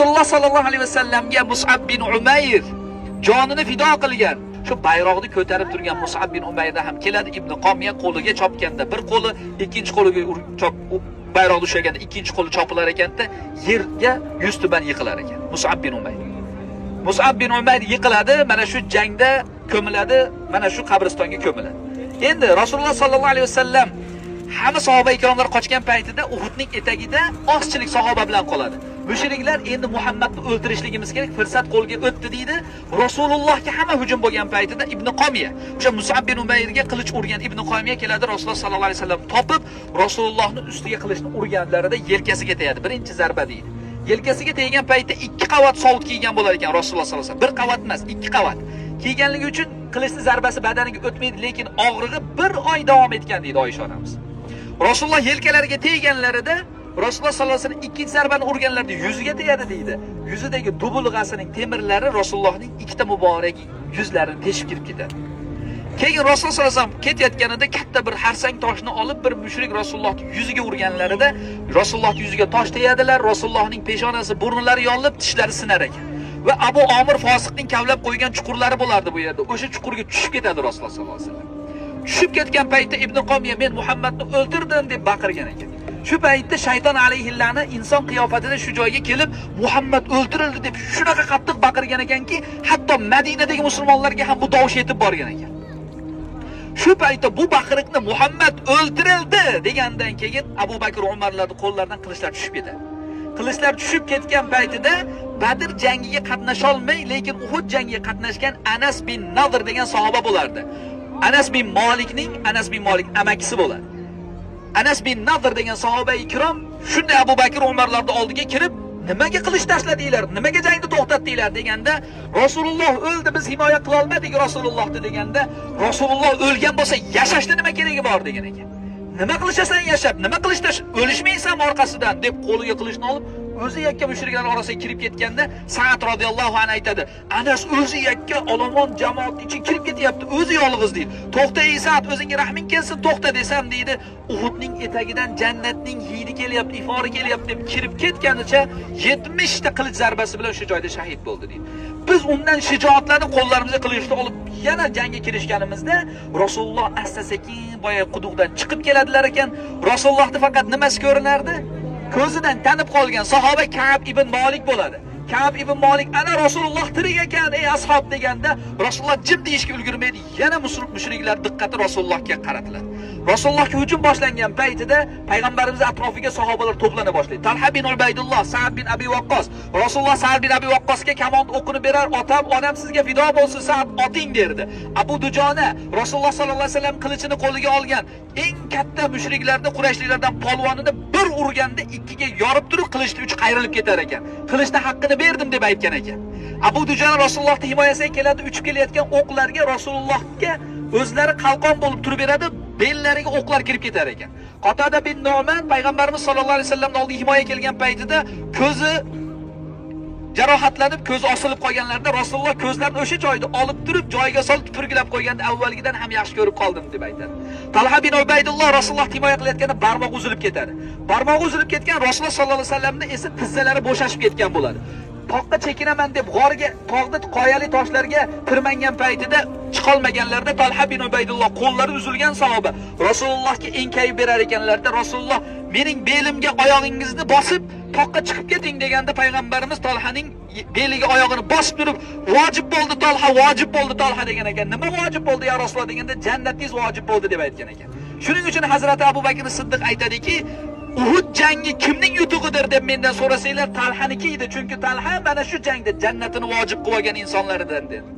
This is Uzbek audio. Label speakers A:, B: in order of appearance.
A: Rasululloh sallallohu alayhi vasallamga Mus'ab bin Umayr jonini fido qilgan. Shu bayroqni ko'tarib turgan Mus'ab bin Umayrda ham keladi Ibn Qomiya qo'liga chopganda bir qo'li, ikkinchi qo'liga bayroqni ushlaganda ikkinchi qo'li chopilar ekanda yerga yuz tuban yiqilar ekan Mus'ab bin Umayr. Mus'ab bin Umayr yiqiladi, mana shu jangda ko'miladi, mana shu qabristonga ko'miladi. Endi Rasululloh sallallohu alayhi vasallam hamma sahoba ikromlar qochgan paytida Uhudning etagida ozchilik sahoba bilan qoladi. Mushriklar endi Muhammadni o'ldirishligimiz kerak, fursat qo'lga o'tdi deydi. Rasulullohga hamma hujum bo'lgan paytida Ibn Qomiya, o'sha Mus'ab bin Umayrga qilich urgan Ibn Qomiya keladi, Rasululloh sallallohu alayhi vasallam topib, Rasulullohni ustiga qilichni urganlarida yelkasiga tegadi. Birinchi zarba deydi. Yelkasiga tegan paytda 2 qavat sovut kiygan bo'lar ekan Rasululloh sallallohu alayhi vasallam. Bir qavat emas, 2 qavat. Kiyganligi uchun qilichni zarbasi badaniga o'tmaydi, lekin og'rig'i 1 oy davom etgan deydi Oysha onamiz. Rasululloh yelkalariga teganlarida Rasululloh sallallohu alayhi vasallam ikkinchi zarbani urganlarida yuziga tegadi deydi. Yuzidagi dubulg'asining temirlari Rasulullohning ikkita muborak yuzlarini teshib kirib ketadi. Keyin Rasululloh sallallohu alayhi vasallam ketayotganida katta bir harsang toshni olib bir mushrik Rasulullohning yuziga urganlarida Rasulullohning yuziga tosh tegadilar, Rasulullohning peshonasi, burnlari yorilib, tishlari sinar ekan. Va Abu Omir fosiqning kavlab qo'ygan chuqurlari bo'lardi bu yerda. O'sha chuqurga tushib ketadi Rasululloh sallallohu alayhi vasallam. Tushib ketgan paytda Ibn Qomiya men Muhammadni o'ldirdim deb baqirgan ekan. Shu paytda shayton alayhillani inson qiyofatida shu joyga kelib Muhammad o'ldirildi deb shunaqa qattiq baqirgan ekanki, hatto Madinadagi musulmonlarga ham bu tovush yetib borgan ekan. Shu paytda bu baqiriqni Muhammad o'ldirildi degandan keyin Abu Bakr Umarlarning qo'llaridan qilichlar tushib ketadi. Qilichlar tushib ketgan paytida Badr jangiga qatnasha olmay, lekin Uhud jangiga qatnashgan Anas bin Nadr degan sahoba bo'lardi. Anas bin Malikning Anas bin Malik amakisi bo'ladi. Anas bin Nadr degan sahoba ikrom shunday Abu Bakr Umarlarning oldiga kirib, nimaga qilich tashladinglar, nimaga jangni to'xtatdinglar deganda, Rasululloh o'ldi, biz himoya qila olmadik Rasulullohni deganda, Rasululloh o'lgan bo'lsa yashashda nima keragi bor degan ekan. Nima qilishasan yashab, nima qilishda o'lishmaysan orqasidan deb qo'liga qilichni olib, o'zi yakka mushriklar orasiga kirib ketganda Sa'd radhiyallohu anhu aytadi, Anas o'zi yakka olomon jamoat ichiga kirib ketyapti, o'zi yolg'iz deydi. To'xta ey Sa'd, o'zingga rahming kelsin, to'xta desam deydi, Uhudning etagidan jannatning hidi kelyapti, ifori kelyapti deb kirib ketganicha 70 ta qilich zarbasi bilan o'sha joyda shahid bo'ldi deydi. Biz undan shijoatlanib qo'llarimizga qilichni olib yana jangga kirishganimizda Rasululloh asta-sekin boya quduqdan chiqib keladilar ekan. Rasulullohni faqat nimasi ko'rinardi? Ko'zidan tanib qolgan sahoba Ka'b ibn Malik bo'ladi. Ka'b ibn Malik ana Rasululloh tirik ekan ey ashob deganda Rasululloh jim deyishga ulgurmaydi, yana mushriklar diqqati Rasulullohga qaratiladi. Rasulullohga hujum boshlangan paytida payg'ambarimiz atrofiga sahobalar to'plana boshlaydi. Talha bin Ubaydulloh, Sa'd bin Abi Waqqos. Rasululloh Sa'd bin Abi Waqqosga kamon o'qini berar, otam, onam sizga fido bo'lsin, Sa'd oting derdi. Abu Dujona Rasululloh sallallohu alayhi vasallam qilichini qo'liga olgan eng katta mushriklarni, Qurayshliklardan polvonini bir urganda ikkiga yorib turib qilichni uchi qayrilib ketar ekan. Qilichni haqqini berdim deb aytgan ekan. Abu Dujona Rasulullohning himoyasiga keladi, uchib kelayotgan o'qlarga Rasulullohga o'zlari qalqon bo'lib turib beradi, bellariga o'qlar kirib ketar ekan. Qatada bin Nu'man payg'ambarimiz sollallohu alayhi vasallamning oldiga himoya kelgan paytida ko'zi jarohatlanib, ko'zi osilib qolganlarida Rasululloh ko'zlarini o'sha joyda olib turib, joyiga solib tupurgilab qo'yganda avvalgidan ham yaxshi ko'rib qoldim deb aytadi. Talha bin Ubaydulloh Rasululloh himoya qilayotganda barmog'i uzilib ketadi. Barmog'i uzilib ketgan Rasululloh sollallohu alayhi vasallamni esa tizzalari bo'shashib ketgan bo'ladi. Toqqa chekinaman deb g'orga, tog'da qoyali toshlarga tirmangan paytida chiqolmaganlarida Talha bin Ubaydulloh qo'llari uzilgan sahoba Rasulullohga enkayib berar ekanlarda Rasululloh mening belimga oyog'ingizni bosib toqqa chiqib keting deganda payg'ambarimiz Talhaning beliga oyog'ini bosib turib vojib bo'ldi Talha, vojib bo'ldi Talha degan ekan. Nima vojib bo'ldi ya Rasululloh deganda jannatingiz vojib bo'ldi deb aytgan ekan. Shuning uchun Hazrati Abu Bakr Siddiq aytadiki, Uhud jangi kimning yutug'idir deb mendan so'rasanglar Talhaniki edi, chunki Talha mana shu jangda jannatini vojib qilib olgan insonlardan deydi.